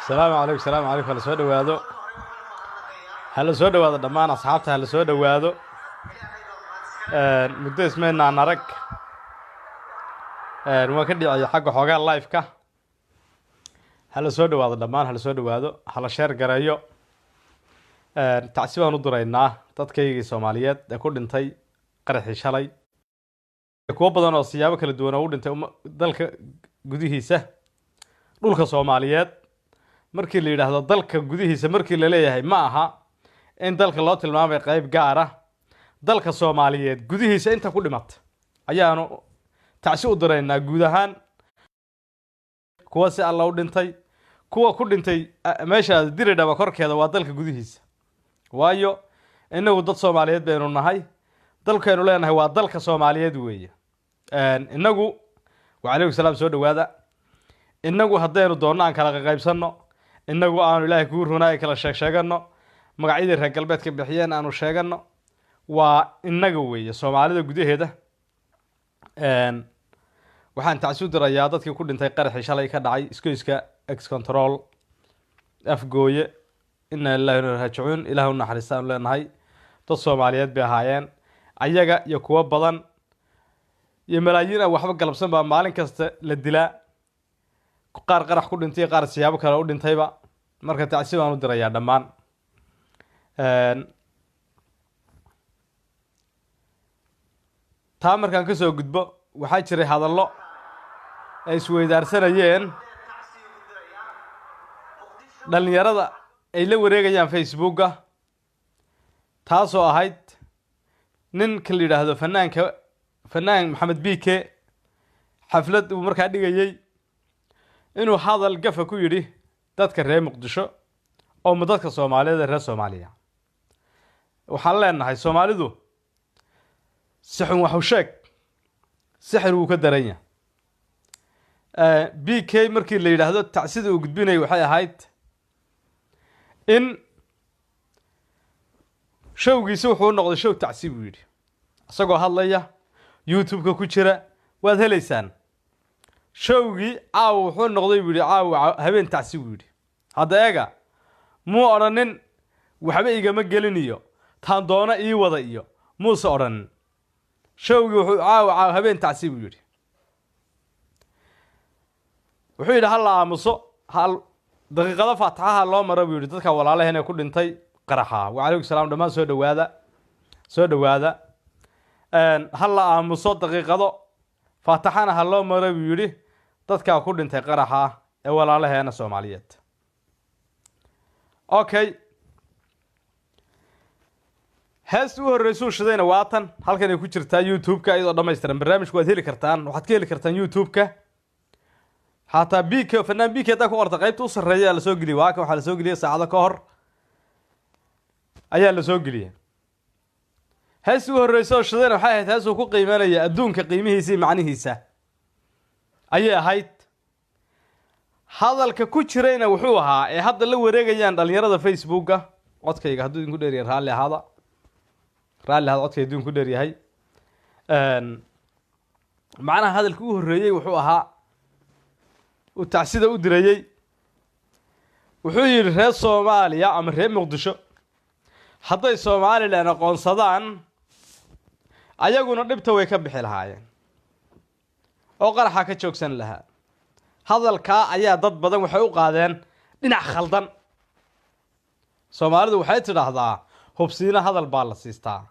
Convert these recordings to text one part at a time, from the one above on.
Asalaamu calaykum, salaamu calaykum. Hala soo dhowaado, hala soo dhowaado dhammaan asxaabta, hala soo dhowaado. Muddo ismaynaan arag. Waan ka dhiciyay xagga xoogaa live-ka. Hala soo dhowaado dhammaan, hala soo dhowaado, hala share gareeyo. Tacsi baan u diraynaa dadkaygii Soomaaliyeed ee ku dhintay qaraxii shalay, kuwo badan oo siyaabo kala duwan oo u dhintay dalka gudihiisa, dhulka Soomaaliyeed. Markii la yidhaahdo dalka gudihiisa, markii la leeyahay, ma aha in dalka loo tilmaamay qeyb gaar ah. Dalka Soomaaliyeed gudihiisa inta ku dhimata ayaanu tacsi u diraynaa guud ahaan, kuwa si Alla u dhintay, kuwa ku dhintay meesha Diridhaba korkeeda. Waa dalka gudihiisa, waayo inagu dad Soomaaliyeed baynu nahay. Dalkaynu leenahay waa dalka Soomaaliyeed weeye. Inagu, wacalaykum salaam, soo dhowaada. Inagu haddaynu doonno aan kala qaqaybsanno, inagu aanu Ilaahay kuu runaa kala sheeg sheegano, magacyadii reer galbeedka bixiyeen aanu sheegano, waa inaga weeye Soomaalida gudaheeda. Waxaan tacsi u dirayaa dadkii ku dhintay qaraxii shalay ka dhacay isgoyska Ex Control Afgooye. Inna lillahi wa inna raajicuun. Ilaah u naxariista aanu leenahay. Dad Soomaaliyeed bay ahaayeen, ayaga iyo kuwo badan iyo malaayiin aan waxba galabsan baa maalin kasta la dilaa, qaar qarax ku dhintay, qaar siyaabo kale u dhintayba. Marka tacsi baan u dirayaa dhammaan. Taa markaan kasoo gudbo, waxaa jiray hadallo ay isweydaarsanayeen dhalinyarada ay la wareegayaan Facebooka, taasoo ahayd ninka la yidhaahdo fanaanka, fanaan Maxamed BK, xaflad uu markaa dhigayey inuu hadal gafa ku yidhi dadka reer Muqdisho oo ma dadka Soomaaliyeed ee reer Soomaaliya. Waxaan leenahay, Soomaalidu sixun waxu sheeg, sixir wuu ka daran yahay. BK markii la yidhaahdo, tacsida uu gudbinayay waxay ahayd in showgiisi wuxuu noqday show tacsi buu yidhi, isagoo hadlaya YouTube-ka ku jira waad helaysaan. Showgii caawa wuxuu noqday buu yidhi, caawa habeen tacsi buu yidhi. Hadda eega, muu odhanin waxba igama gelin iyo taan doono ii wada iyo, muuse odhanin. Showgii wuxuu caawa habeen tacsi buu yidhi. Wuxuu yidhi ha la aamuso, hal daqiiqado faataxaha loo maro buu yidhi dadka walaalaheen ee ku dhintay qaraxa. Wacalaykum salaam dhammaan, soo dhowaada, soo dhowaada. Ha la aamuso daqiiqado, faataxana ha loo maro buu yidhi dadkaa ku dhintay qaraxa ee walaalaheena Soomaaliyeed. Okay, heesta u horreysuu shidayna waa tan halkan ay ku jirtaa YouTube-ka iyadoo dhammaystiran. Barnaamijku waad heli kartaan, waxaad ka heli kartaan YouTube-ka xataa. BK, fanaan BK haddaa ku qorta, qaybta u sarreeya lasoo geliyay. Waa kan, waxaa lasoo geliyay saacado ka hor ayaa lasoo geliyay. Heesta u horreysa oo shidayna waxay ahayd heesuu ku qiimeynaya adduunka qiimihiisa iyo macnihiisa ayay ahayd. Hadalka ku jirayna wuxuu ahaa ee hadda la wareegayaan dhalinyarada Facebooka. Codkayga hadduu idinku dheeryahay, raalli ahaada, raalli ahaada, codkayga hadduu idinku dheeryahay. Macnaha hadalka u horreeyey wuxuu ahaa uu tacsida u dirayey. Wuxuu yidhi reer Soomaaliya ama reer Muqdisho hadday Somalilan aqoonsadaan, ayaguna dhibta way ka bixi lahaayeen oo qaraxa ka joogsan lahaa. Hadalkaa ayaa dad badan waxay u qaadeen dhinac khaldan. Soomaalidu waxay tidhaahdaa hubsiina hadal baa la siistaa.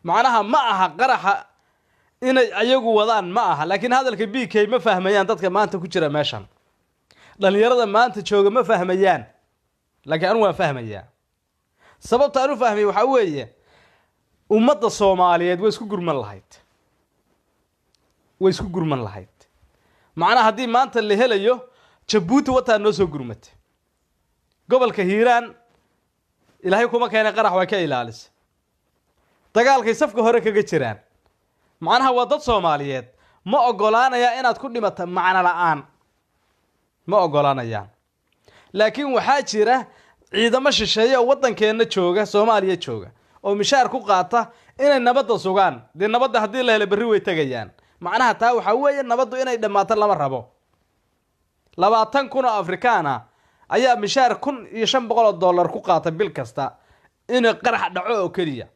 Macnaha ma aha qaraxa inay ayagu wadaan, ma aha, laakiin hadalka BK ma fahmayaan dadka maanta ku jira meeshan. Dhalinyarada maanta jooga ma fahmayaan, laakiin anu waan fahmayaa. Sababta aan u fahmay waxaa weeye, ummadda Soomaaliyeed way isku gurman lahayd, way isku gurman lahayd. Macnaha haddii maanta la helayo, Jabuuti wataa noo soo gurmatay, gobolka Hiiraan Ilaahay kuma keenay qarax way ka ilaalisa, dagaalkay safka hore kaga jiraan. Macnaha waa dad Soomaaliyeed, ma ogolaanayaa inaad ku dhimata macno la-aan, ma ogolaanayaan. Laakiin waxaa jira ciidamo shisheeye oo waddankeenna jooga, Soomaaliya jooga, oo mishaar ku qaata inay nabadda sugaan. Dee nabadda haddii la helo, berri way tegayaan. Macnaha taa waxaa weeye, nabaddu inay dhammaato lama rabo. 20,000 oo Afrikaan ah. Ayaa mishaar $1500 ku qaata bil kasta inuu qarax dhaco oo keliya.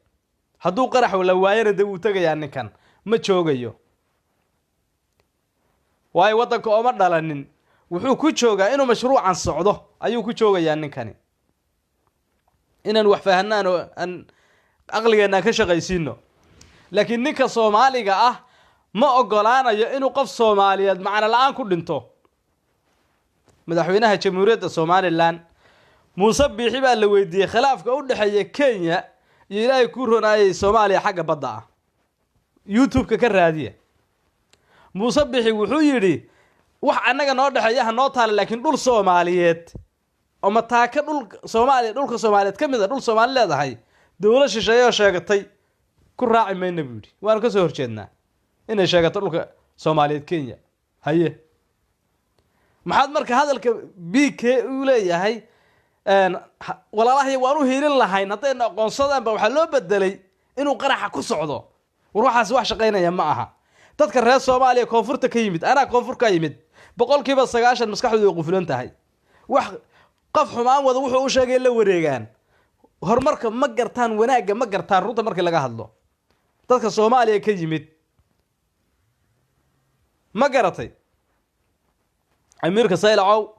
Hadduu qarax la waayana, dee wuu tegayaa ninkan, ma joogayo, waayo waddanka ooma dhalanin. Wuxuu ku joogaa inuu mashruucan socdo ayuu ku joogayaa ninkani. Inaan wax fahanaan oo aan aqligeenna aan ka shaqaysiino, laakiin ninka Soomaaliga ah ma ogolaanayo inuu qof Soomaaliyeed macno la-aan ku dhinto. Madaxweynaha Jamhuuriyadda Somaliland Muuse Biixi baa la weydiiyey khilaafka u dhexeeya Kenya iyo, Ilaahay kuu ronaayay, Soomaaliya xagga badda ah. YouTube-ka ka raadiya. Muuse Biixi wuxuu yidhi: "Wax annaga noo dhexeeya ha noo taala, laakiin dhul Soomaaliyeed oo mataaka dhul Soomaaliya, dhulka Soomaaliyeed ka mid a, dhul Soomaali leedahay, dowlad shisheeye oo sheegatay ku raaci mayna," buu yidhi. "Waanu ka soo horjeednaa inay sheegato dhulka Soomaaliyeed Kenya." Haye, maxaad marka hadalka BK uu leeyahay, "Walaalahay waan u hiilin lahayn haddaynu aqoonsadaanba," waxaa loo bedelay inuu qaraxa ku socdo. War waxaas wax shaqaynaya ma aha. Dadka reer Soomaaliya koonfurta ka yimid, anaa koonfur ka yimid, 90% maskaxdoodu way qufulan tahay. Wax qof xumaan wada wuxuu u sheegay la wareegaan. Horumarka ma gartaan, wanaagga ma gartaan. Runta markii laga hadlo, dadka Soomaaliya ka yimid ma garatay. Amiirka Saylacow,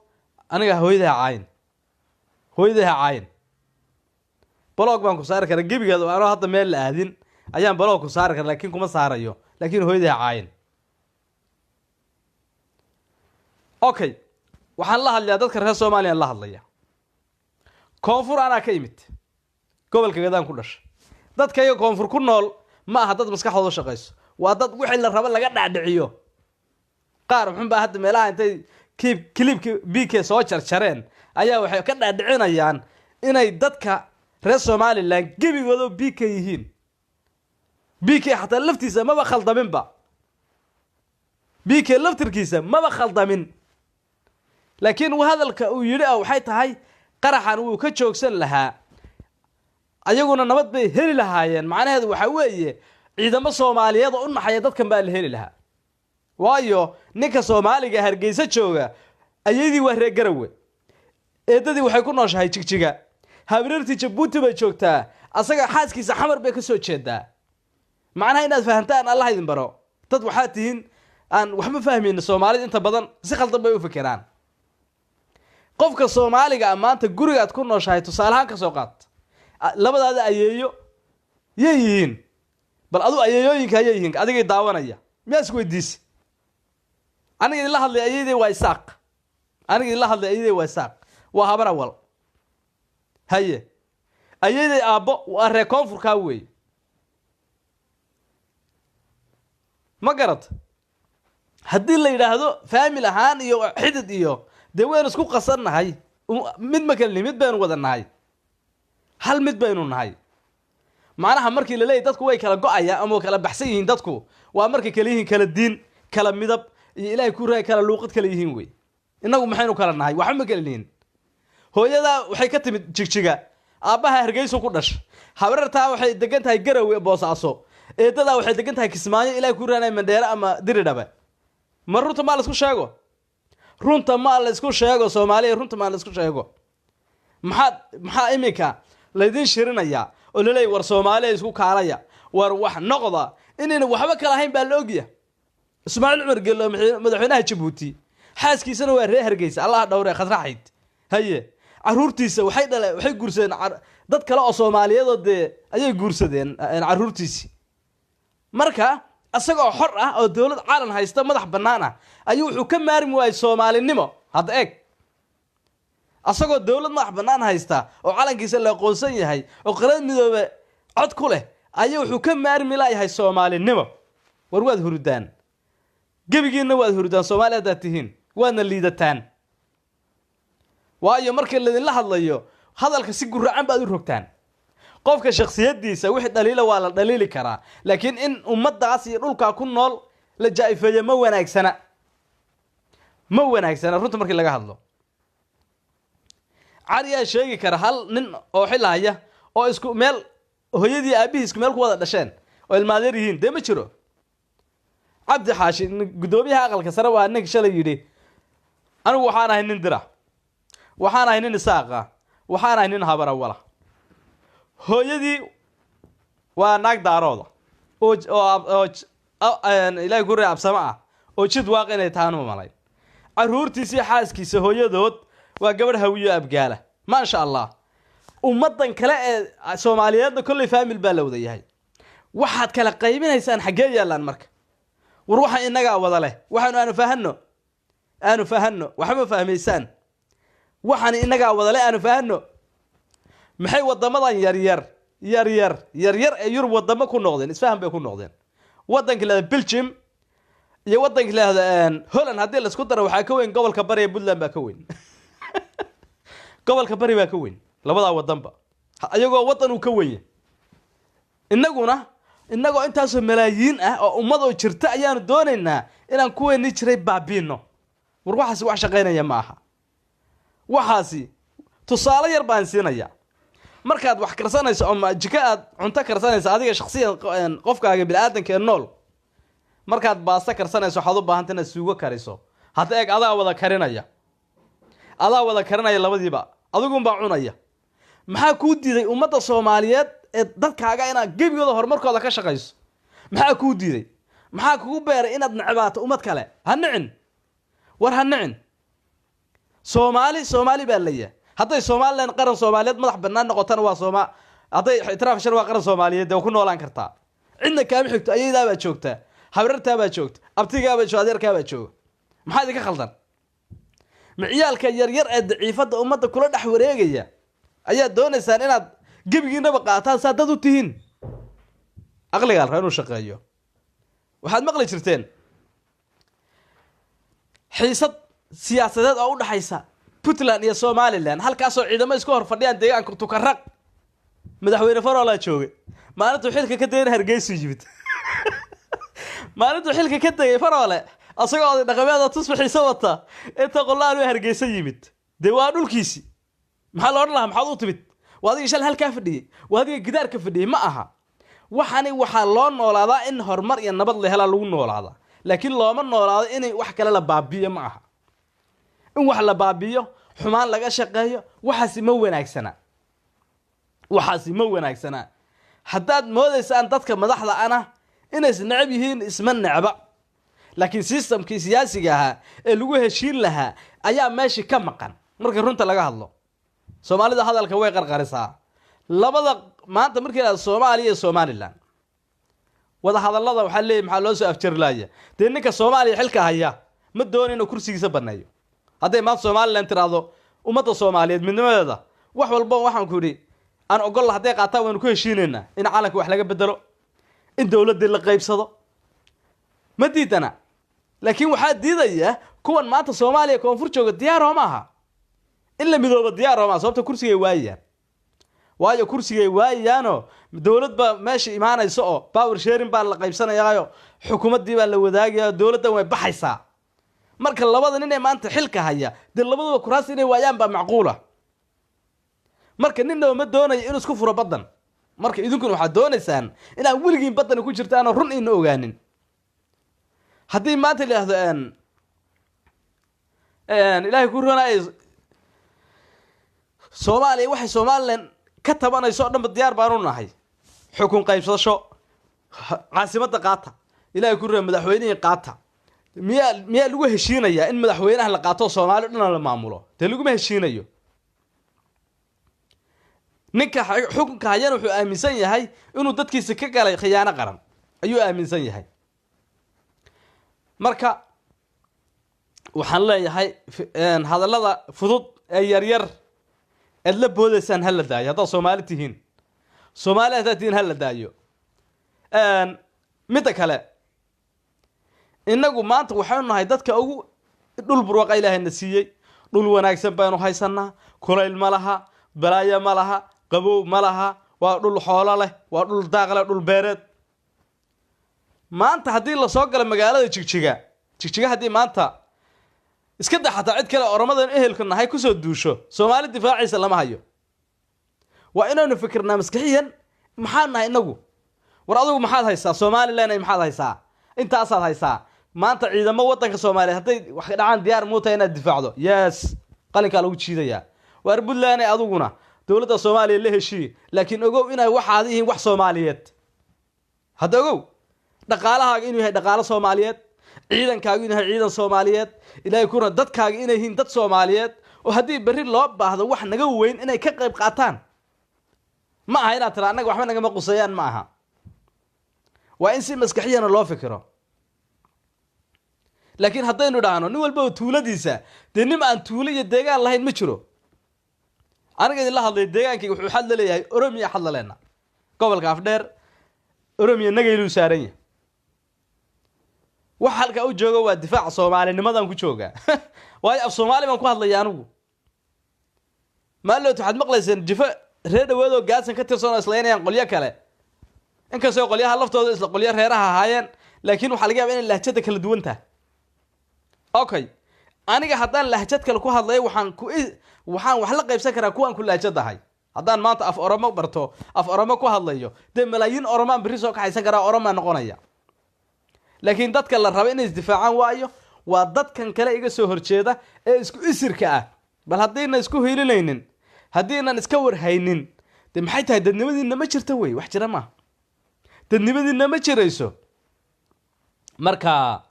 aniga hooyadaha caayin, hooyadaha caayin, block baan ku saari karaa gebigeeda. Anoo hadda meel la aadin ayaan block ku saari kara, laakiin kuma saarayo, laakiin hooyadaha caayin. Okay, waxaan la hadlayaa dadka reer Soomaaliya, la hadlaya. Koonfur anaa ka imid, gobolka Gadaan ku dhashay. Dadkayga koonfur ku nool ma aha dad maskaxdooda shaqayso, waa dad wixii la rabo laga dhacdhiciyo. Qaar xun baa hadda meelaha intay clipka BK soo jarjareen ayaa waxay ka dhaadhicinayaan inay dadka reer Somaliland gebigoodoo BK yihiin. BK xataa laftiisa maba khaldaminba, BK laftirkiisa maba khaldamin, laakiin hadalka uu yidhi ah waxay tahay qaraxan wuu ka joogsan lahaa, ayaguna nabad bay heli lahaayeen. Macnaheedu waxaa weeye ciidamo Soomaaliyeed oo u naxaya dadkan baa la heli lahaa, waayo ninka Soomaaliga Hargeysa jooga ayadii waa reer Garawe, eedadii waxay ku nooshahay Jigjiga, habriirtii Jabuuti bay joogtaa, asaga xaaskiisa Xamar bay ka soo jeedaa. Macnaha inaad fahantaan Allah idin baro. Dad waxaa tihiin aan waxba fahmayna. Soomaalida inta badan si khaldan bay u fikiraan. Qofka Soomaaliga a maanta gurigaad ku nooshahay tusaalehaan ka soo qaat, labadaada ayeeyo yay yihiin? Bal adu ayeeyooyinka ayay yihiin adigay daawanaya, miyaa is weydiisi? Aniga idinla hadlay ayeydey waa Isaaq. Aniga idinla hadlay ayeydey waa Isaaq, waa Habar Awal. Haye, ayeydey aabbo waa reer koonfurkaa weeye, ma garat? Haddii la yidhaahdo family ahaan iyo xidid iyo dee waynu isku qasannahay, mid ma kalni, mid baynu wada nahay, hal mid baynu nahay. Macnaha markii la leeyahy dadku way kala go-ayaan ama kala baxsan yihiin, dadku waa markay kala yihiin kala diin, kala midab iyo, Ilaahay ku raay, kala luuqad kala yihiin wey. Innagu maxaynu kala nahay? Waxba ma kala nihin. Hooyadaa waxay ka timid Jigjiga, aabbaha Hargeyso ku dhasha, habrartaa waxay degan tahay Garowe, Boosaaso, eedadaa waxay degan tahay Kismaayo, Ilahay ku raanay, Mandheere ama Diridhabe. Ma runta maa la isku sheego? Runta maa la isku sheego, Soomaaliya? Runta maa la isku sheego? Maxaa iminka laydin shirinayaa oo laleeyahy war Soomaaliya isku kaalaya, war wax noqda? Inayna waxba kala ahayn baa la ogya. Ismaaciil Cumar Gello, madaxweynaha Jabuuti, xaaskiisana waa reer Hargeysa, Allaha dhowre, Khadraxayd. Haye, caruurtiisa waxay dhale, waxay guursadeen dad kale oo Soomaaliyeedoo dee ayay guursadeen caruurtiisi. Marka isagoo xor ah oo dowlad caalan haysta, madax bannaan ah, ayuu wuxuu ka maarmi waayey Soomaalinimo. Hadda eeg, asagoo dowlad madax bannaan haysta oo calankiisa la aqoonsan yahay oo Qaramada Midoobe cod ku leh, ayuu wuxuu ka maarmi laayahay Soomaalinimo. War waad hurudaan, gebigiinna waad hurudaan. Soomaali haddaad tihiin waadna liidataan, waayo markii laydinla hadlayo hadalka si guracan baad u rogtaan. Qofka shaksiyadiisa wixii dhaliila waa la dhaliili karaa, laakiin in ummaddaas iyo dhulkaa ku nool la jaa-ifeeyo ma wanaagsana, ma wanaagsana. Runta markii laga hadlo, cariyaa sheegi kara hal nin oo xilahaya oo isku meel hooyadii aabihii isku meel ku wada dhasheen oo ilmaadeer yihiin? Dee ma jiro. Cabdi Xaashi, guddoomiyaha aqalka sare, waa ninka shalay yidhi: "Anigu waxaan ahay nin dira." Waxaan ahay nin Isaaqa, waxaan ahay nin Habarawala. Hooyadii waa naag Daarooda oo Ilaahay ku Absamo ah oo Jid Waaq inay tahaan u malayn. Caruurtiisa iyo xaaskiisa hooyadood waa gabadh Hawiyo Abgaala, maasha Allah. Ummaddan kale ee Soomaaliyeedna kolley family baa la wada yahay. Waxaad kala qaybinaysaan xaggee yaallaan marka? War waxa innagaa wada leh. Waxaanu aanu fahanno, aanu fahanno. Waxba fahmaysaan. Waxaan innagaa wada leh, aanu fahanno. Maxay wadamadan yaryar yaryar yaryar ee Yurub wadamo ku noqdeen? Isfahan bay ku noqdeen. Wadanka lahada Belgium iyo wadanka lahada Holland haddii laisku daro, waxaa ka weyn gobolka Bari ee Puntland baa ka weyn. Gobolka Bari baa ka weyn labadaa wadanba, ayagoo wadan uu ka wenya. Innaguna, innagoo intaasoo malaayiin ah oo ummad oo jirta, ayaanu doonaynaa inaan kuweeni jiray baabiino. War waxaasi wax shaqaynaya ma aha. Waxaasi tusaale yar baan siinaya. Markaad wax karsanayso ama jiko aad cunto karsanayso, adiga shaksiyan, qofkaaga bini-aadanka ee nool, markaad baasto karsanayso, waxaad u baahanta inaad suugo kariso. Hadda eeg, adaa wada karinaya, adaa wada karinaya labadiiba, adigunbaa cunaya. Maxaa kuu diiday ummadda Soomaaliyeed ee dadkaaga inaad gebigooda horumarkooda ka shaqayso? Maxaa kuu diiday? Maxaa kugu beeray inaad necbaato ummad kale? Ha nicin, war ha nicin. Soomaali Soomaali baa layahay. Hadday Somaliland qaran Soomaaliyeed madax banaan noqotana, waa sooma. Hadday ictiraaf shar, waa qaran Soomaaliyeed, dee waa ku noolaan kartaa. Cidna kaama xigto. Ayadaa baa joogta, habrartaa baa joogta, abtigaa baa jooga, adeerkaa baa jooga. Maxaa idinka khaldan? Miciyaalka yaryar ee daciifadda ummadda kula dhex wareegaya ayaad doonaysaan inaad gebigiinaba qaataan, saa dad u tihiin. Aqligaa la rabaa inuu shaqeeyo. Waxaad maqli jirteen xiisad siyaasadeed oo u dhaxaysa Puntland iyo Somaliland, halkaasoo ciidamo isku hor fadhiyaan deegaanka Tukaraq. Madaxweyne Faroolaa joogay. Maalintuu xilka ka degayna Hargeysu yimid. Maalintuu xilka ka tegay Faroole, asagoo oday dhaqameeda tusbaxiisa wata inta qolaan u Hargeysa yimid. Dee waa dhulkiisi. Maxaa la odhan lahaa? Maxaad u timid? Waa adiga shal halkaa fadhiyey, waa adiga gidaarka fadhiyey. Ma aha. Waxani waxaa loo noolaadaa in horumar iyo nabad la helaa lagu noolaadaa, laakiin looma noolaado inay wax kale la baabi'iyo. Ma aha in wax la baabi'iyo, xumaan laga shaqeeyo. Waxaasi ma wanaagsana, waxaasi ma wanaagsana. Haddaad moodaysaan dadka madaxda ana inay is necab yihiin, isma necba, laakiin systemkii siyaasiga ahaa ee lagu heshiin lahaa ayaa meeshii ka maqan. Marka runta laga hadlo, Soomaalida hadalka way qarqarisaa. Labada maanta markii la Soomaaliya iyo Somaliland wada hadallada, waxaa leeyahy, maxaa loo soo afjari laaya? Dee ninka Soomaaliya xilka haya ma doono inuu kursigiisa baneeyo. Hadday maanta Somaliland tiraahdo ummadda Soomaaliyeed midnimadeeda wax walba waxaan ku idhi aan ogolla, hadday qaataan waynu ku heshiinaynaa in calanka wax laga bedelo, in dowladdii la qaybsado, ma diidana. Laakiin waxaa diidaya kuwan maanta Soomaaliya koonfur jooga. Diyaaroo ma aha in la midoobo, diyaaroo maaha. Sababta kursigay waayayaan, waayo kursigay waayayaanoo dowlad baa meesha imaanaysa oo power sharing baa la qaybsanayaayo, xukuumaddii baa la wadaagaya, dowladdan way baxaysaa. Marka labada nin ee maanta xilka haya, dee labaduba kuraas inay waayaan baa macquula. Marka ninnaba ma doonayo inuu isku furo baddan. Marka idinkuna waxaad doonaysaan inaad weligiin baddani ku jirtaanoo run ina ogaanin. Haddii maanta la yidhahdo Ilaahay ku roonaayo, Soomaaliya waxay Somaliland ka tabanayso o dhanba diyaar baanu nahay, xukun qaybsasho, caasimadda qaata, Ilahay ku roon, madaxweynihii qaata, miyaa lagu heshiinayaa in madaxweynaha la qaato, Soomaali o dhan la maamulo? Dee laguma heshiinayo. Ninka xukunka hayana wuxuu aaminsan yahay inuu dadkiisa ka galay khiyaano qaran ayuu aaminsan yahay. Marka waxaan leeyahay, hadallada fudud ee yaryar eed la boodaysaan ha la daayo. Haddaad Soomaali tihiin, Soomaali haddaad tihiin, ha la daayo. Midda kale, innagu maanta waxaynu nahay dadka ugu dhul burwaqa Ilaahayna siiyey. Dhul wanaagsan baynu haysanaa. Kulayl ma laha, balaayo ma laha, qabow ma laha. Waa dhul xoolo leh, waa dhul daaq leh, dhul beereed. Maanta haddii lasoo galo magaalada Jigjiga, Jigjiga haddii maanta iska da, xataa cid kale, Oromadan ehelka nahay kusoo duusho, Soomaali difaaciisa lama hayo. Waa inaynu fikirnaa maskaxiyan. Maxaa nahay inagu? War adigu maxaad haysaa? Somaliland ay maxaad haysaa? Intaasaad haysaa. Maanta ciidamo wadanka Soomaaliyeed hadday wax dhacaan, diyaar muu tahay inaad difaacdo? Yes, qalinkaa lagu jiidayaa. Waar Puntland, aduguna dowladda Soomaaliya la heshiiye, laakiin ogow inay waxaad yihiin wax Soomaaliyeed. Hadda ogow dhaqaalahaaga inuu yahay dhaqaalo Soomaaliyeed, ciidankaagu inuu yahay ciidan Soomaaliyeed, Ilaahay kuna dadkaaga inay yihiin dad Soomaaliyeed, oo haddii berri loo baahdo wax naga weyn inay ka qayb qaataan. Ma aha inaad tira annaga waxba nagama quseeyaan, ma aha. Waa in si maskaxiyana loo fikiro. Laakiin haddaynu dhahno nin walba tuuladiisa, dee nin aan tuulo iyo deegaan lahayn ma jiro. Aniga idinla hadlay, deegaankayga wuxuu xad la leeyahay Oromiya, xad la leena gobolka Afdheer, Oromiya nagayluu saaran yahay. Waxa halkaa u jooga waa difaaca soomaalinimadan ku joogaa, waayo af Soomaali baan ku hadlaya anigu. Maalot waxaad maqlayseen jifo reer dhaweedoo Gaadsan ka tirsan oo islaynayaan qolyo kale, inkastoo qolyaha laftooda isla qolyo reeraha ahaayeen, laakiin waxaa laga yaba inay lahjada kala duwan tahay. Okay, aniga haddaan lahjad kale ku hadlayo, waxaan wax la qaybsan karaa kuwaan ku lahjadahay. Haddaan maanta af Oromo barto, af Oromo ku hadlayo, dee malaayiin Oromaan berri soo kaxaysan karaa, Oromaa noqonaya. Laakiin dadka la raba inay isdifaacaan waayo waa dadkan kale iga soo horjeeda ee isku isirka ah. Bal haddayna isku hiilinaynin, haddiinan iska warhaynin, dee maxay tahay? Dadnimadiina ma jirta wey, wax jira maaha, dadnimadiina ma jirayso. Marka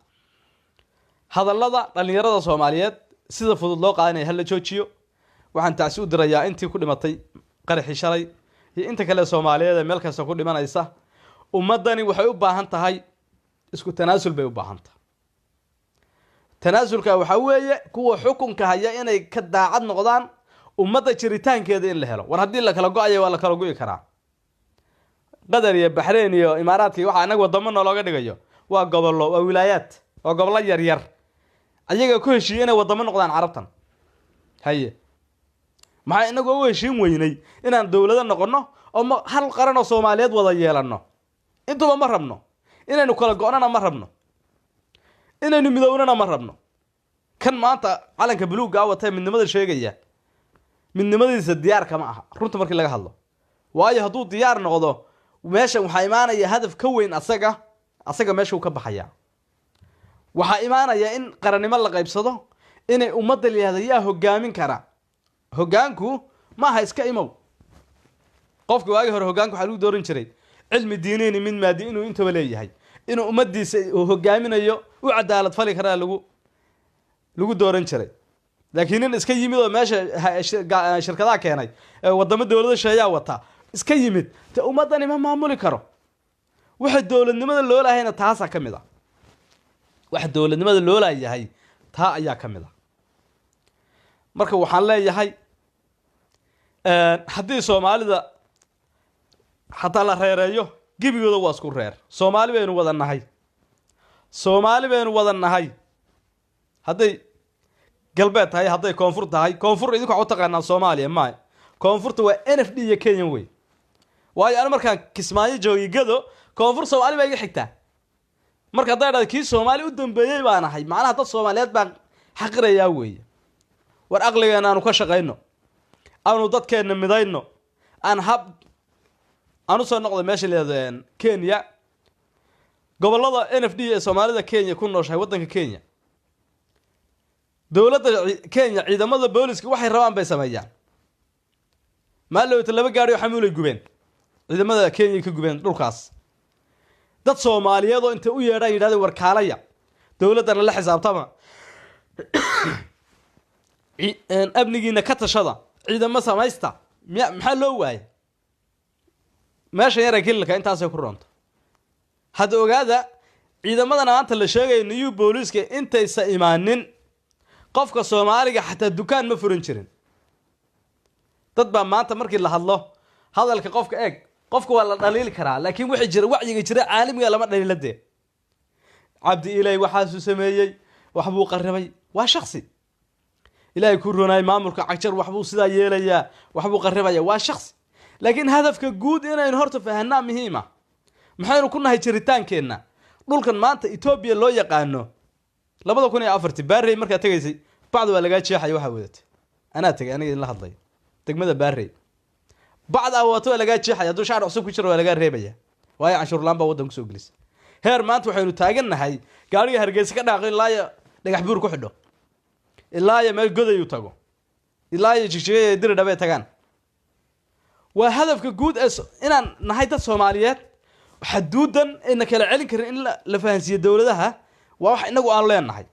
hadallada dhalinyarada Soomaaliyeed sida fudud loo qaadanaya hala joojiyo. Waxaan tacsi u dirayaa intii ku dhimatay qaraxii shalay iyo inta kale Soomaaliyeed ee meel kasta ku dhimanaysa. Ummaddani waxay u baahan tahay isku tanaasul bay u baahan tahay. Tanaasulka waxaa weeye kuwa xukunka haya inay ka daacad noqdaan ummadda jiritaankeeda in la helo. War haddii la kala go-ayo, waa la kala go'i karaa. Qatar iyo Baxreyn iyo Imaaraadka iyo waxaa inaga wadamo noolooga dhigayo waa gobollo, waa wilaayaad, waa gobollo yar yar. Ayaga ku heshiiye inay wadamo noqdaan Carabtan. Haye, maxaa inagu u heshiin weynay inaan dowlado noqono oo ma hal qaran oo Soomaaliyeed wada yeelano? Intuba ma rabno. Inaynu kala go'nona ma rabno, inaynu midownana ma rabno. Kan maanta calanka buluugga a watee midnimada sheegaya, midnimadiisa diyaarka ma aha runta markii laga hadlo. Waayo, hadduu diyaar noqdo, meeshan waxaa imaanaya hadaf ka weyn asaga. Asaga meeshuu ka baxaya. Waxaa imaanaya in qarannimo la qaybsado, inay ummadda la yihahdo yaa hogaamin kara. Hoggaanku maaha iska imow. Qofka waagii hore hoggaanka waxaa lagu dooran jiray cilmi diineyni, mid maadi inuu intaba leeyahay, inuu ummaddiisa uu hogaaminayo u cadaalad fali karaa lagu dooran jiray. Laakiin nin iska yimid oo meesha shirkadaha keenay ee wadamo dowlada sheeyaa wata iska yimid, te ummaddani ma maamuli karo. Waxa dowladnimada loo laahayna taasaa ka mid a. Waxa dowladnimada loo laayahay taa ayaa ka mid a. Marka waxaan leeyahay, haddii Soomaalida xataa la reereeyo, gebigooda waa isku reer. Soomaali baynu wada nahay, Soomaali baynu wada nahay. Hadday galbeed tahay, hadday koonfur tahay, koonfur idinku waxa u taqaanaa Soomaaliya maya. Koonfurta waa NFD iyo Kenya wey. Waayo, anu markaan Kismaayo joogay, Gado, koonfur Soomaali baa iga xigtaa. Marka hadday dhahdo kii Soomaali u dambeeyey baan ahay, macnaha dad Soomaaliyeed baan xaqirayaa weeye. War aqligeena aanu ka shaqayno, aanu dadkeenna midayno. Aan hab aan usoo noqda meesha leedo Kenya, gobollada NFD ee Soomaalida Kenya ku nooshahay, waddanka Kenya, dowladda Kenya ciidamada booliska waxay rabaan bay sameeyaan. Maalowta laba gaari oo xamuulay gubeen, ciidamada Kenya ka gubeen dhulkaas. Dad Soomaaliyeed oo intay u yeedhaan yidhahdeen war kaalaya, dowladdana la xisaabtama, amnigiina ka tashada, ciidamo samaysta, miya maxaa loo waayay? Meeshan yara kililka intaasay ku roonto. Hadda ogaada, ciidamadan maanta la sheegayo new booliiska intaysa imaanin, qofka Soomaaliga xataa dukaan ma furan jirin. Dad baa maanta markii la hadlo hadalka qofka eeg, qofka waa la dhaliili karaa, laakiin wixii jira, wacyiga jira caalamiga lama dhaliila. Dee Cabdi Ilay waxaasuu sameeyey, waxbuu qaribay, waa shaksi. Ilaahay ku ronaay maamulka Cagjar waxbuu sidaa yeelayaa, waxbuu qaribaya, waa shaksi. Laakiin hadafka guud inaynu horta fahanaa muhiima. Maxaynu ku nahay jiritaankeenna dhulkan maanta Etoobiya loo yaqaano? 2004-tii Baarey markaad tegaysay, bacda waa lagaa jeexaya waxaa wadatay. Anaa tegay, aniga idinla hadlay, degmada Baarey bacda awato waa lagaa jeexaya. Hadduu shaar cusub ku jiro waa lagaa reebaya, waayo canshuur laan baa waddan kusoo gelisay. Heer maanta waxaynu taagannahay gaariga Hargeysa ka dhaaqo ilaa iyo Dhagax Buur ku xidho, ilaa iyo meel Godayuu tago. Ilaa iyo Jigjiga iyo Diridhabay tagaan. Waa hadafka guud ee inaan nahay dad Soomaaliyeed, xaduudan ayna kala celin karin in la fahansiiyo dowladaha. Waa wax inagu aan leenahay,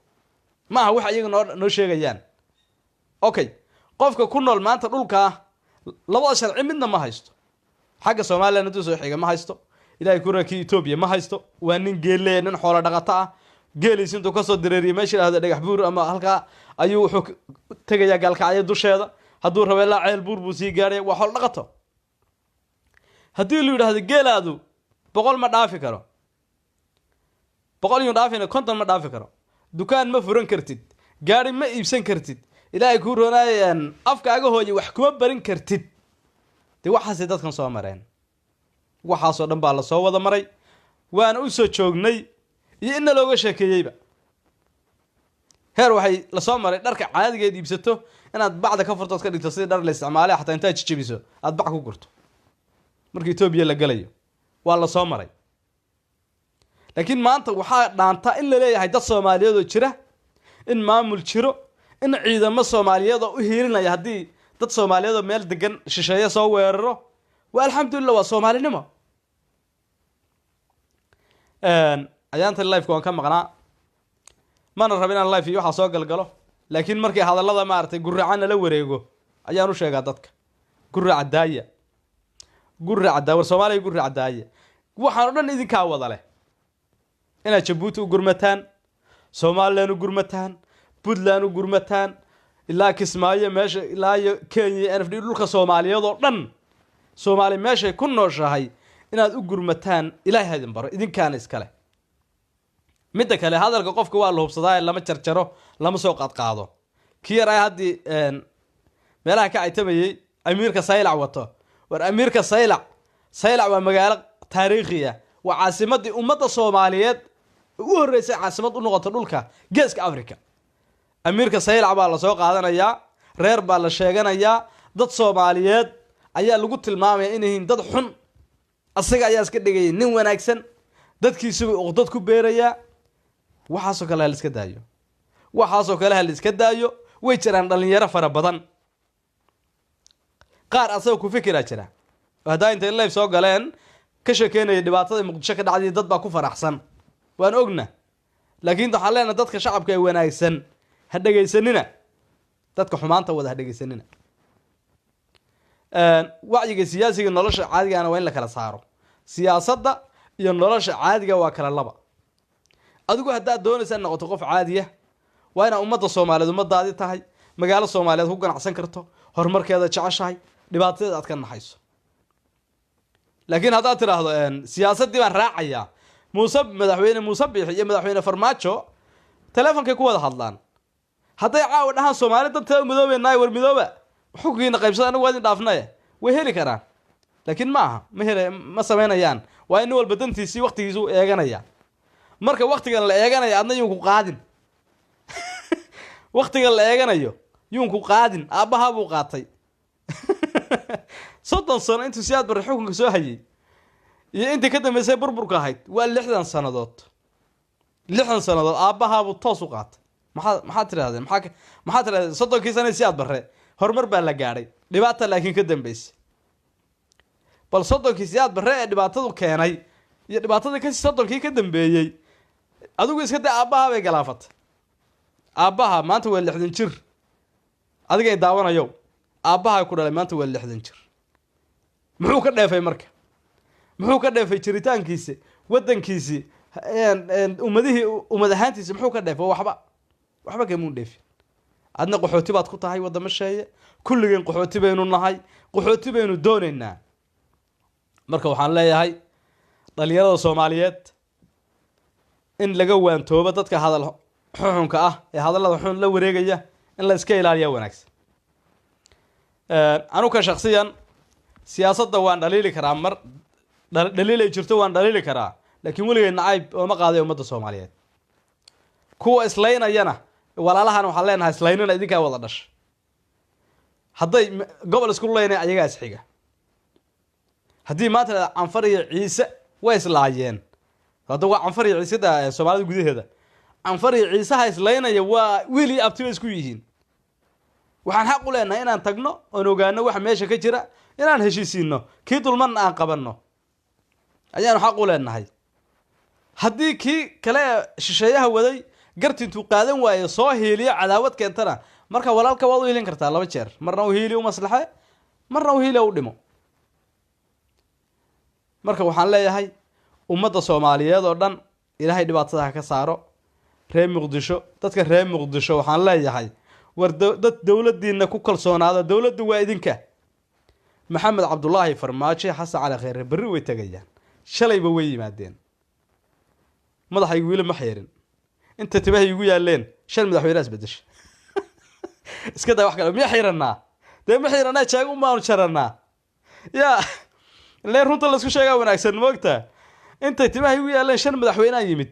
ma aha wax iyaga noo sheegayaan. Okay, qofka ku nool maanta dhulkaa labada sharci midna ma haysto. Xagga Somaliland hadduu soo xiga ma haysto, Ilahay ku rakii Etoobiya ma haysto. Waa nin geelle, nin xoolo dhaqato ah. Geeliis intuu kasoo dareeriyay meesha yidhahdo Dhagax Buur ama halkaa ayuu wuxuu tegayaa Gaalkacyo dusheeda. Hadduu rabo ilaa Ceel Buur buu sii gaaraya. Waa xoolo dhaqato. Haddii lu yidhahdo geelaadu 100 ma dhaafi karo, 100 yun dhaafina, 50 ma dhaafi karo, dukaan ma furan kartid, gaari ma iibsan kartid, Ilaahay kuu roonaaye afkaaga hooye wax kuma barin kartid. Dee waxaasay dadkan soo mareen, waxaasoo dhan baa lasoo wada maray, waana u soo joognay iyo inna looga sheekeeyeyba. Heer waxay lasoo maray dharka caadigeed iibsato inaad bacda ka furto ood ka dhigto sidii dhar la isticmaalay, xataa intaad jijabiso aad bac ku gurto marka Etoobiya la gelayo. Waa lasoo maray. Laakiin maanta waxaa dhaanta in la leeyahay dad Soomaaliyeed oo jira, in maamul jiro, in ciidamo Soomaaliyeed oo u hiilinaya haddii dad Soomaaliyeed oo meel degan shisheeye soo weeraro. Waa alxamdulillah, waa Soomaalinimo. Ayaanta live-ka waan ka maqnaa, mana raba inaan live iyo waxaa soo galgalo, laakiin markii hadallada maaragtay guraca nala wareego ayaan u sheegaa dadka: guraca daaya, guraca daaya, war Soomaaliya guraca daaya. Waxaan o dhan idinkaa wada leh inaad Jabuuti u gurmataan, Somaliland u gurmataan, Puntland u gurmataan, ilaa Kismaayo meesha, ilaa iyo Kenya, NFD, dhulka Soomaaliyeed oo dhan, Soomaali meeshay ku nooshahay inaad u gurmataan. Ilaahay ha idin baro, idinkaana iskale. Midda kale, hadalka qofka waa la hubsadaa, lama jarjaro, lama soo qaadqaado. Kii yar ay haddii meelaha ka caytamayey amiirka Saylac wato. War amiirka Saylac, Saylac waa magaalo taariikhi ah, waa caasimadii ummadda Soomaaliyeed ugu horreysay caasimad u noqoto dhulka Geeska Africa. Amiirka Saylac baa lasoo qaadanayaa, reer baa la sheeganayaa, dad Soomaaliyeed ayaa lagu tilmaamaya inay yihiin dad xun. Asaga ayaa iska dhigayay nin wanaagsan, dadkiisuba uqdad ku beerayaa. Waxaasoo kale ha la iska daayo, waxaasoo kale ha la iska daayo. Way jiraan dhalinyaro fara badan, qaar asaga ku fikiraa jira oo haddaa intay live soo galeen ka sheekeynaya dhibaatada Muqdisho ka dhacday. Dad baa ku faraxsan, waan ogna. Laakiin waxaan leenahay dadka shacabka ee wanaagsan ha dhegaysanina, dadka xumaanta wada ha dhegaysanina. Wacyiga siyaasiga, nolosha caadigana waa in la kala saaro. Siyaasadda iyo nolosha caadiga waa kala laba. Adigu haddaad doonaysa in noqoto qof caadiya, waa inaad ummadda Soomaaliyeed ummadaadi tahay, magaalo Soomaaliyeed ku ganacsan karto, horumarkeeda jeceshahay, dhibaatadeeda aad ka naxayso. Laakiin haddaad tidhaahdo siyaasaddii baan raacayaa, Muuse, Madaxweyne Muuse Biixi iyo Madaxweyne Farmaajo teleefonkay ku wada hadlaan. Hadday caawa dhahaan Soomaali danteeda midoobeynaayo, war midooba, xukunkiina qaybsada, anagu waa idin dhaafnaye, way heli karaan. Laakiin ma aha, ma hel, ma samaynayaan. Waa in nin walba dantiisii waktigiisu eeganaya. Marka waktigan la eeganaya adna yuun ku qaadin, waktigan la eeganayo yuun ku qaadin. Aabbahaa buu qaatay 30 sano intuu Siyaad Barre xukunka soo hayay iyo intii ka dambeysay burburka ahayd, waa 60 sannadood. 60 sannadood aabbahaabuu toos u qaatay. Maxaa tirahdeen? Maxaa tirahdeen? 30-kii sana Siyaad Barre horumar baa la gaadhay, dhibaata laakiin ka dambeysay. Bal 30-kii Siyaad Barre ee dhibaatadu keenay iyo dhibaatadii ka 30-kii ka dambeeyey adigu iska day, aabbahaa bay galaafatay. Aabbaha maanta waa 60 jir. Adigay daawanayo, aabbaha ku dhalay maanta waa 60 jir. Muxuu ka dheefay marka? Muxuu ka dheefay jiritaankiisi, waddankiisi, ummadihii, ummad ahaantiisi? Muxuu ka dheefay? Waxba, waxba kamuu dheefin. Adna qaxooti baad ku tahay waddamo sheeye. Kulligeen qaxooti baynu nahay, qaxooti baynu doonaynaa. Marka waxaan leeyahay dhalinyarada Soomaaliyeed in laga waantoobo dadka hadal xuxunka ah ee hadallada xun la wareegaya, in la iska ilaaliya wanaagsan. Anuka shaksiyan siyaasadda waan dhaliili karaa, mar dhaliilay jirto waan dhaliili karaa, laakiin weligay nacayb ooma qaaday ummadda Soomaaliyeed. Kuwa islaynayana, walaalahana, waxaan leenahay islaynina, idinkaa wada dhasha. Hadday gobol isku laynay, ayagaa isxiga. Haddii maanta la Canfar iyo Ciise way islaayeen, hadda waa Canfar iyo Ciiseda Soomaalida gudaheeda, Canfar iyo Ciisaha islaynaya waa wiil iyo abti bay isku yihiin. Waxaan xaq u leenahay inaan tagno oon ogaano waxa meesha ka jira, inaan heshiisiino, kii dulmanna aan qabanno ayaanu xaq u leenahay. Haddii kii kale ee shisheeyaha waday garti intuu qaadan waayo soo hiiliyo, cadaawad keentana, marka walaalka waad u hiilin kartaa laba jeer: marna u hiili u maslaxe, marna u hiili u dhimo. Marka waxaan leeyahay ummadda Soomaaliyeed oo dhan Ilaahay dhibaatada ha ka saaro. Reer Muqdisho, dadka reer Muqdisho waxaan leeyahay, war dad dowladdiina ku kalsoonaada. Dowladdu waa idinka. Maxamed Cabdulaahi Farmaajo, Xasan Cali Kheyre berri way tegayaan, shalayba way yimaadeen. Madaxaygu weli ma xeerin, inta timahay igu yaaleen shan madaxweyne isbedesha. Iska daa wax kale, miya xiranaa? Dee ma xiranaa, jaagun baanu jaranaa. Ya lee, runta laisku sheegaa wanaagsan, moogtaa? Intay timaha igu yaaleen shan madaxweynea yimid.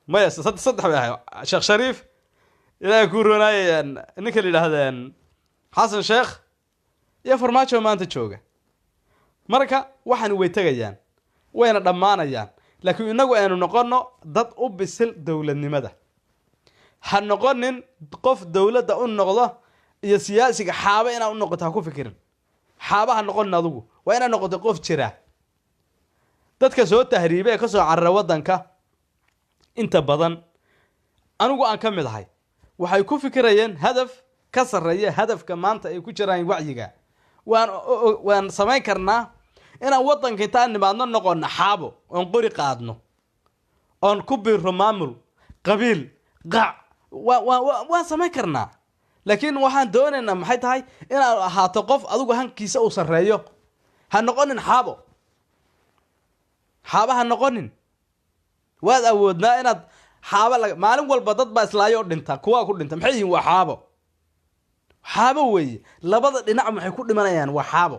Maya, saddex bay ahay: Sheekh Shariif, Ilaahay kuu roonaayayaan, ninka la yidhaahdeen Xasan Sheekh iyo Farmaajo maanta jooga. Marka waxaan way tegayaan, wayna dhammaanayaan, laakiin inagu aynu noqono dad u bisil dowladnimada. Ha noqonin qof dowladda u noqdo iyo siyaasiga xaaba inaad u noqoto ha ku fikirin. Xaaba ha noqonin adigu, waa inaad noqoto qof jira. Dadka soo tahriiba ee kasoo carara waddanka inta badan, anigu aan ka mid ahay, waxay ku fikirayeen hadaf ka sarreeya hadafka maanta ay ku jiraan. Wacyiga waan samayn karnaa inaan waddanka intaan nimaadno noqono xaabo, oon qori qaadno, oon ku biirro maamul qabiil qac. Waan samayn karnaa, laakiin waxaan doonaynaa maxay tahay? Inaad ahaato qof adigu hankiisa uu sarreeyo. Ha noqonin xaabo, xaaba ha noqonin. Waad awoodnaa inaad xaabo la maalin walba dad baa islaayo oo dhinta, kuwaa ku dhinta maxay yihiin? Waa xaabo, xaabo weeye. Labada dhinac maxay ku dhimanayaan? Waa xaabo.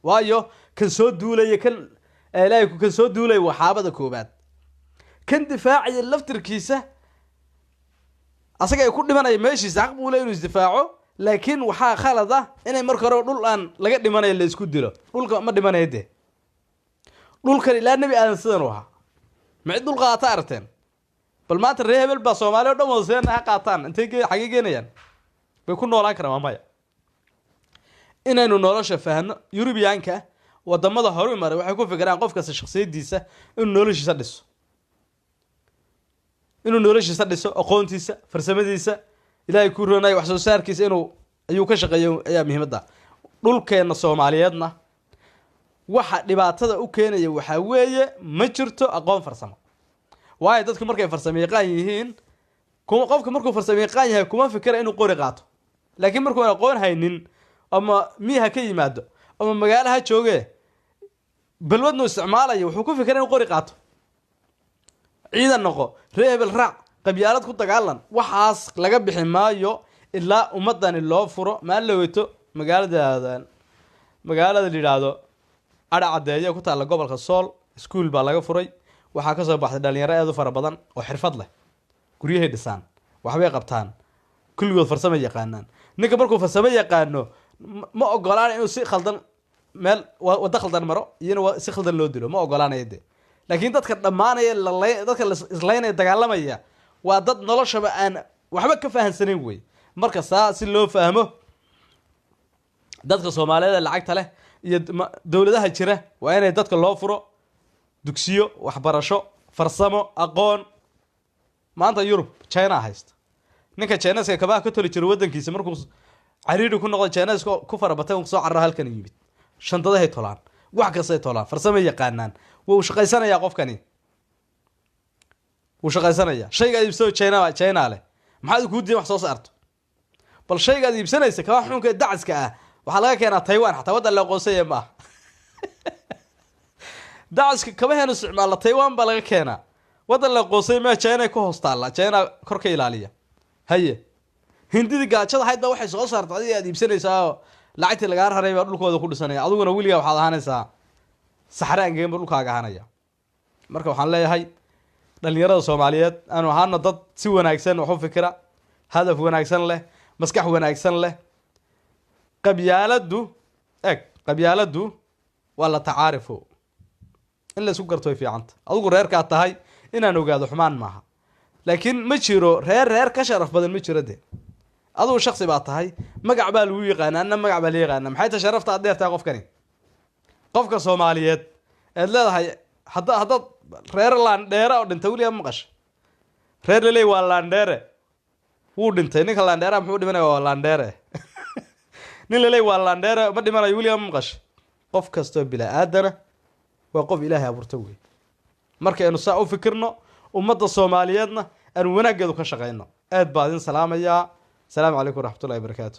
Waayo, kan soo duulaya, kan Ilaahay kan soo duulaya waa xaabada koobaad. Kan difaacaya laftirkiisa asaga ay ku dhimanaya meeshiisa, xaq buu le inuu isdifaaco, laakiin waxaa khalad ah inay marka hore dhul aan laga dhimanayo la isku dilo. Dhulka ma dhimanayo dee, dhulkan ilaa Nebi Aadan sidan u ahaa. Ma cid dhul qaata aragteen? Bal maanta reer hebel baa Soomaali o dhan wada seen ha qaataan, intay xagee geenayaan bay ku noolaan karaan? Waa maya. Inaynu nolosha fahno. Yurubiyaanka, wadamada horu maray, waxay ku fikiraan qof kasta shaksiyadiisa inuu noloshiisa dhiso, inuu noloshiisa dhiso, aqoontiisa, farsamadiisa, Ilaahay kuu roonayo, wax soo saarkiisa inuu ayuu ka shaqeeyo ayaa muhiimadda. Dhulkeena Soomaaliyeedna waxa dhibaatada u keenaya waxaa weeye ma jirto aqoon farsamo. Waayo, dadku markay farsamo yaqaan yihiin kuma, qofka markuu farsamo yaqaan yahay kuma fikira inuu qori qaato, laakiin markuun aqoon haynin, ama miyi ha ka yimaado ama magaalo ha jooge, balwadnu isticmaalayo, wuxuu ku fikira inuu qori qaato, ciidan noqo, ree hebel raac, qabyaalad ku dagaalan. Waxaas laga bixi maayo ilaa ummadani loo furo. Maalin la weyto magaalada la yidhaahdo Adha Caddeeye, ku taalla gobolka Sool, iskuul baa laga furay. Waxaa kasoo baxday dhalinyaro aad u fara badan oo xirfad leh. Guryahay dhisaan, waxbay qabtaan, kulligood farsamo yaqaanaan. Ninka markuu farsamo yaqaano ma ogolaan inuu si khaldan meel waddo khaldan maro, iyona si khaldan loo dilo ma ogolaanayo de. Laakiin dadka dhammaanaya, dadka islaynaya, dagaalamaya, waa dad noloshaba aan waxba ka fahansanayn wey. Marka saa si loo fahmo, dadka Soomaaliyeed ee lacagta leh iyo dowladaha jira waa inay dadka loo furo dugsiyo waxbarasho farsamo, aqoon. Maanta Yurub China haysta. Ninka Chineska kabaha ka toli jiray waddankiisa markuu cariiri ku noqday, Chineska ku farabatay, soo cararo halkan yimid. Shandadahay tolaan, wax kastay tolaan, farsamo yaqaanaan. Wuu shaqaysanayaa qofkani, wuu shaqaysanayaa. Shaygaad iibsado China, China leh. Maxaad kuu diidan wax soo saarto? Bal shaygaad iibsanaysa, kabaha xunka ee dacaska ah, waxaa laga keenaa Taiwan, xataa waddan la aqoonsanya ma aha. Dacaska kabaheenu isticmaala Taiwan baa laga keenaa, waddan la aqoonsanya maa. China ku hoos taalla, China kor ka ilaaliya. Haye, Hindidii gaajada ahayd baa waxay soo saarta adiga aad iibsanaysaa oo lacagtii lagaa raray baa dhulkooda ku dhisanaya. Adiguna weligaa waxaad ahaanaysaa saxre angegan ba dhulkaaga ahaanaya. Marka waxaan leeyahay dhalinyarada Soomaaliyeed, aanu ahaano dad si wanaagsan wax u fikira, hadaf wanaagsan leh, maskax wanaagsan leh. Qabyaaladdu eg, qabyaaladdu waa la tacaarifo, in la isku garto way fiicanta. Adigu reerkaa tahay inaan ogaado xumaan maaha, laakiin ma jiro reer reer ka sharaf badan, ma jiro de. Adugu shaksi baa tahay, magac baa lagu yaqaana, anna magac baa la yaqaana. Maxay tahay sharafta aad dheertahay qofkani, qofka Soomaaliyeed eed leedahay? Haddaad reer laandheere oo dhintay weligaa ma maqasha? Reer leley waa laandheere, wuu dhintay. Ninka laandheeraha muxuu dhimanaya? Waa laandheere. Nin leley waa laandheere ma dhimanayo, weligaa ma maqasha? Qof kastoo bila-aadana waa qof Ilaahay abuurta wey. Markaynu saa u fikirno, ummadda Soomaaliyeedna aanu wanaaggeedu ka shaqayno. Aad baa idin salaamayaa. Asalaamu calaykum waraxmatullahi wabarakaatu.